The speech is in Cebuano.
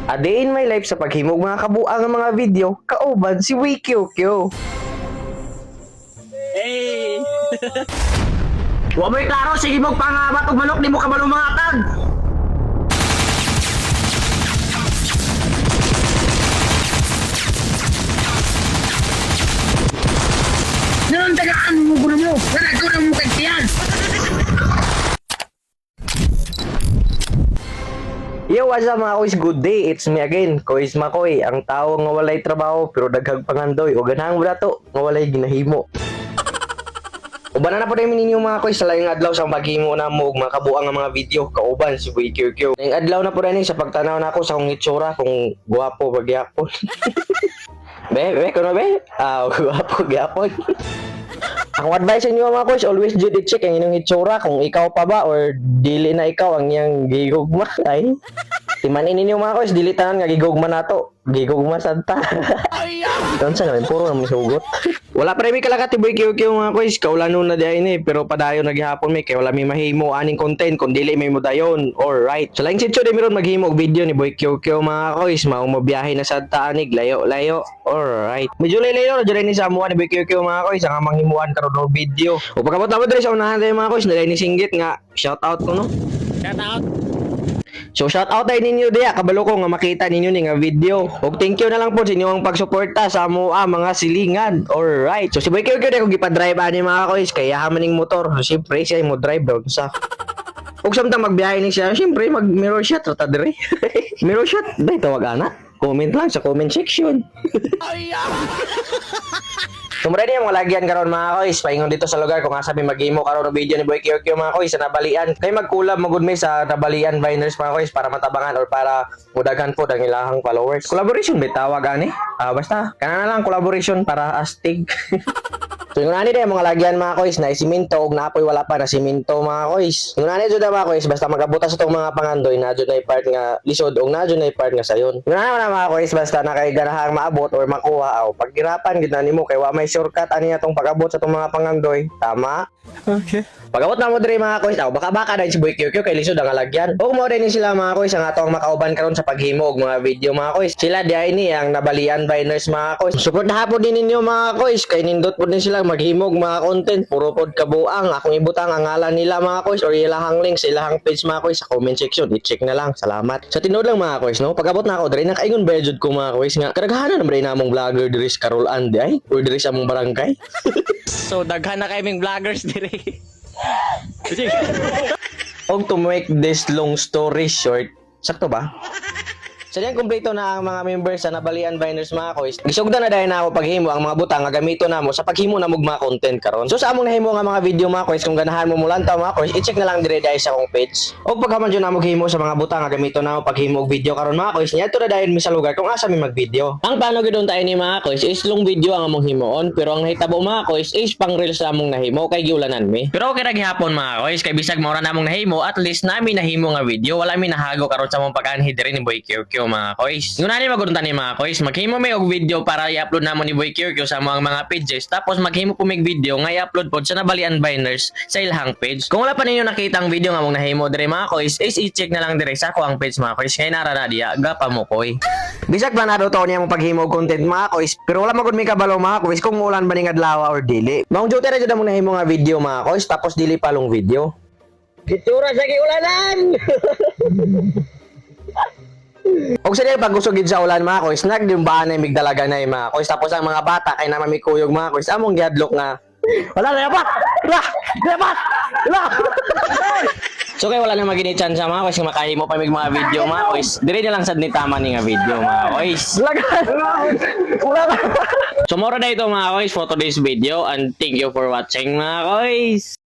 A day in my life sa paghimog mga kabuang nga mga video kauban si WQQ. Hey! Wa mo'y klaro, sige mong pangabat og manok, di mo kabalo mga tag. Ngayon tagaan mo gulo mo. Wala ko na mo kagtiyan. Yo, what's up, mga koys? Good day. It's me again, Koys Makoy, ang tao nga walay trabaho pero daghang pangandoy o ganahan mo dato nga walay ginahimo. Uban na po namin ninyo, mga koys, sa laing adlaw sa paghimo na mo og mga kabuang nga mga video kauban si Boy QQ. Laing adlaw na po rin sa pagtanaw nako sa akong itsura kung guwapo ba gyapon. Be, be, kuno be? Ah, guwapo gyapon. Ang advice sa inyo, mga koys, always jud i-check ang inyong itsura kung ikaw pa ba or dili na ikaw ang iyang gigugma. Ay. Timanin ninyo, mga koys, dili tanan nga gigugma nato. Gigugma santa. Doon sa naman, puro naman sugot. Wala pa rin may kalakat Boy QQ, mga koys. Kaulano na di ay ni, pero padayon naghihapon mi kay wala may mahimo aning content kung dili may modayon. Alright. So laing sityo di meron maghimo og video ni Boy QQ, mga koys. Maong mobiyahe na sad ta anig layo layo. Alright. Medyo layo na dyan ni sa amuan ni Boy QQ, mga koys. Ang amang himuan karon og video. O pagkabot na mo diri sa unahan tayo, mga koys, nalay ni singgit nga shout out ko no. Shout out! So shout out ay ninyo diya, kabalo ko nga makita ninyo ni nga video. Ug thank you na lang po sa inyong pagsuporta sa amoa mga silingan. Alright. So si Boy QQ kung gipa-drive ani, mga koys, kay yaha man ning motor. So siyempre siya mo drive daw sa. Ug samtang magbiyahe ni siya, siyempre mag mirror shot ra ta dire. Mirror shot, dai tawag ana. Comment lang sa comment section. Tumra niya mga lagyan karon, mga koys, paingon dito sa lugar kung asa mi maghimo karon og video ni Boy QQ, mga koys, sa Nabalian. Kay mag-collab magud mi sa Nabalian Viners, mga koys, para matabangan or para mudagan po ang ilahang followers. Collaboration ba tawag ani? Ah, basta kana na lang collaboration para astig. So yung ani day mga lagyan, mga koys, na siminto ug naapoy wala pa na siminto, mga koys. Yung ani jud na, mga koys, basta magabuta sa tong mga pangandoy na jud na part nga lisod ug na jud na part nga sayon. Yung ani na, mga koys, basta na kay ganahang maabot or makuha aw paghirapan gid na nimo kay wa may shortcut ani atong pag-abot sa tong mga pangandoy. Tama? Okay. Pag-abot na mo diri, mga koys, aw baka baka dahil si Boy QQ kay lisod ang alagyan. Ug mo din sila, mga koys, ang atong makauban karon sa paghimo og mga video, mga koys. Sila di ay ni ang Nabalian Viners, mga koys. Support na hapon din ninyo, mga koys, kay nindot pod ni sila maghimo og mga content, puro pod kabuang. Akong ibutang ang ngalan nila, mga koys, or ilahang link sa ilahang page, mga koys, sa comment section. I-check na lang. Salamat. Sa tinuod lang, mga koys, no. Pag-abot na ako diri, nakaingon ba jud ko, mga koys, nga kadaghanan na ba namong vlogger diri sa Karulan di ay or diri sa among barangay. So, daghan na kay ming vloggers dire. Sige. Og to make this long story short, sakto ba? Sa diyan kumpleto na ang mga members sa Nabalian Viners, mga koys. Gisugdan na dahil na ako paghimo ang mga butang nga gamito namo sa paghimo na mga content karon. So sa among nahimo nga mga video, mga koys, kung ganahan mo mulantaw, mga koys, i-check na lang dire dahil sa akong page. Og pagkaman jud namo himo sa mga butang nga gamito namo paghimo og video karon, mga koys, niadto na dayon mi sa lugar kung asa mi mag-video. Ang plano gyud tayo ni, mga koys, is long video ang among himuon, pero ang nahitabo, mga koys, is pang reels sa among nahimo kay giulanan mi. Pero okay ra gihapon, mga koys, kay bisag mao ra namong nahimo, at least nami nahimo nga video, wala mi nahago karon sa among pag-anhi diri ni Boy QQ, mga koys. Ngunani magud ni, mga koys, maghimo mi og video para i-upload namo ni Boy QQ sa among mga pages, tapos maghimo po mig video nga i-upload pod sa Nabalian Biners sa ilahang page. Kung wala pa ninyo nakita ang video nga among nahimo diri, mga koys, is i-check na lang diri sa ako ang page, mga koys, kay nara na diya gapa mo koy. Bisag planado to niya mong paghimo og content, mga koys, pero wala magud mi kabalo, mga koys, kung ulan ba ning adlaw or dili. Maong duty ra jud among nahimo nga video, mga koys, tapos dili pa long video. Gitura sa giulanan. Og sa pag gusog gid sa ulan, mga koys, nagdimbaan na migdalaga na mga koys. Tapos ang mga bata kay naman mikuyog, mga koys, among giadlok nga wala na yapat! Wala! Yapat! Wala! So kay wala na magini chance mga koys nga makahimo pa mig mga video, mga koys. Dire na lang sad ni tama ni nga video, mga koys. Wala. So mora na ito, mga koys, for today's video and thank you for watching, mga koys.